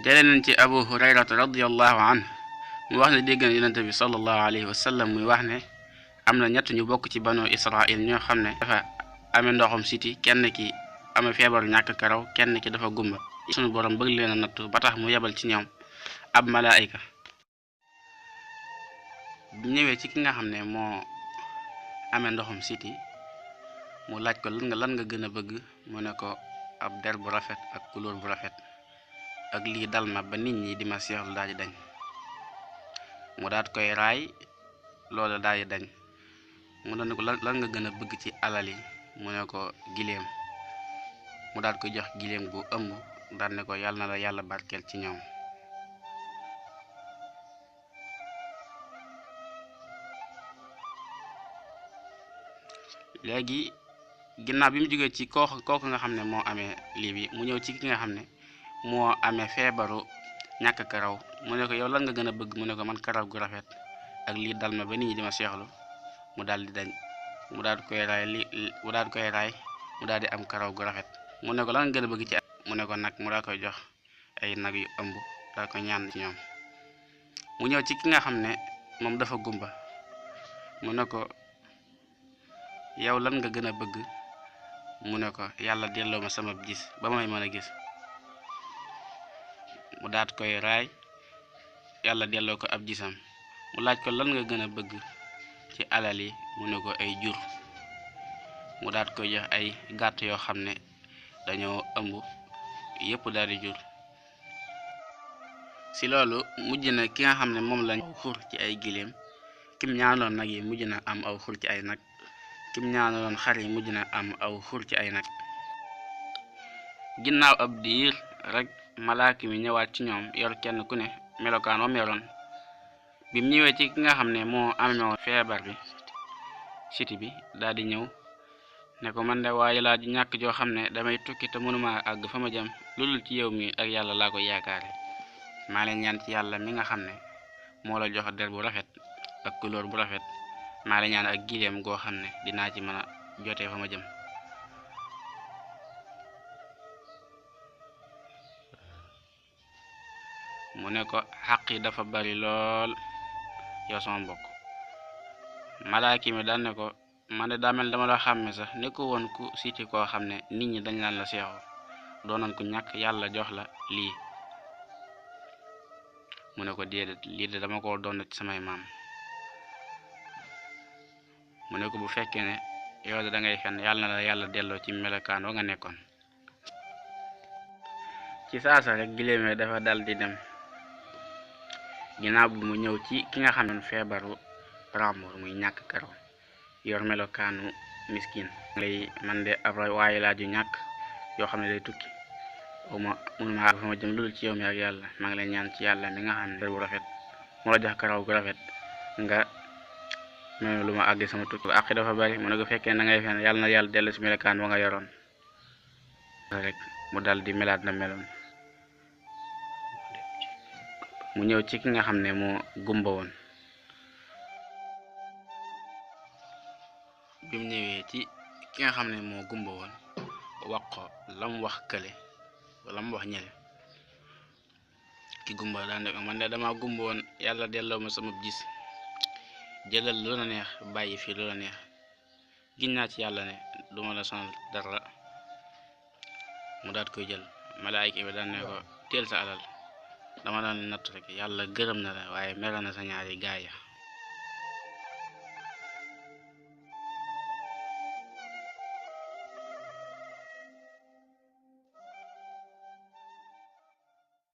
jëlee nañ ci Abu Hurayrata radiyallahu anhu mu wax ne dégg na yonent bi sallallahu alayhi wa sallam muy wax ne am na ñett ñu bokk ci banu Israil ñoo xam ne dafa amee ndoxum siti, kenn ki amee feebaru ñàkk karaw, kenn ki dafa gumba. sunu borom bëgg leen a nattu ba tax mu yebal ci ñoom ab malaayika. bu ñëwee ci ki nga xam ne moo amee ndoxum siti, mu laaj ko lan nga gën a bëgg, mu ne ko ab der bu rafet ak couleur bu rafet ak lii dal ma ba nit ñi di ma seexlu daal di dañ. mu daat koy raay, loolu daal di dañ. mu ne ko lan nga gën a bëgg ci alal yi, mu ne ko giléem. mu daat koy jox giléem gu ëmb, daal ne ko yàlla na la yàlla barkeel ci ñoom. léegi ginnaaw bi mu jógee ci kooku nga xam ne moo amee lii bi, mu ñëw ci ki nga xam ne moo amee feebaru ñàkk karaw, mu ne ko yow lan nga gën a bëgg, mu ne ko man karaw gu rafet ak lii dal ma ba nit ñi di ma seexlu mu daal di dañ. mu daal koy raay mu daal di am karaw gu rafet. mu ne ko lan nga gën a bëgg ci mu ne ko nag, mu daal koy jox ay nag yu ëmb, daal ko ñaan ci ñoom. mu ñëw ci ki nga xam ne moom dafa gumba, mu ne ko yow lan nga gën a bëgg, mu ne ko yàlla delloo ma sama gis ba may mën a gis. mu daat koy raay, yàlla delloo ko ab gisam. mu laaj ko lan nga gën a bëgg ci alal yi, mu ne ko ay jur. mu daat koy jox ay gàtt yoo xam ne dañoo ëmb, yépp daal di jur. si loolu mujj na ki nga xam ne moom lañ xur ci ay giléem, kim ñaanoon nag yi mujj na am aw xur ci ay nag, kim ñaanoon xar yi mujj na am aw xur ci ay nag. ginnaaw ab diir rek malaaka mi ñëwaat ci ñoom, yor kenn ku ne melokaan wam yoroon. bi mu ñëwee ci ki nga xam ne moo amee feebar bi siti bi, daal di ñëw ne ko man de waaye laa ji ñàkk joo xam ne damay tukki te mënuma àgg fa ma jëm loolu ci yow mi ak yàlla laa ko yaakaare. maa leen ñaan ci yàlla mi nga xam ne moo la jox der bu rafet ak couleur bu rafet, maa leen ñaan ak gileem goo xam ne dinaa ci mën a jotee fa ma jëm. mu ne ko xaq yi dafa bari lool yow sama mbokk. malaaki mi daan ne ko man de daa mel dama la xàmme sax, ne ko woon ku siti koo xam ne nit ñi dañ laan la seexu, doonoon ku ñàkk yàlla jox la lii. mu ne ko déedéet, lii de dama ko doon ci samay maam. mu ne ko bu fekkee ne yow de da ngay fen, yàlla na la yàlla delloo ci melokaan wa nga nekkoon. ci saasa rek giléem dafa dal di dem. ginnaaw bi mu ñëw ci ki nga xam ne feebaru ràmbur muy ñàkk karaw, yor melokaanu miskin. man de ab waaye laa ju ñàkk yoo xam ne day tukki, mënuma àgg fa ma jëm loolu ci yow mi ak yàlla. maa ngi lay ñaan ci yàlla mi nga xam ne bu rafet moo la jox karaw gu rafet, nga lu ma àgg sama tukki. àq dafa bari. mu ne ko fekkee na ngay fen, yàlla na yàlla dellu si melokaan wa nga yoroon rek. mu dal di melaat na meloon. mu ñëw ci ki nga xam ne moo gumba woon. bi mu ñëwee ci ki nga xam ne moo gumba woon, wax ko la mu wax kële wala mu wax ñële. ki gumba daan ne ko man de dama gumba woon, yàlla delloo ma sama gis, jëlal lu la neex, bàyyi fii lu la neex, giñ naa ci yàlla ne duma la sonal dara. mu daat koy jël. malaayika bi daan ne ko teel sa alal, dama daan natt rek, yàlla gërëm na la waaye mere na sa ñaari gaay ya.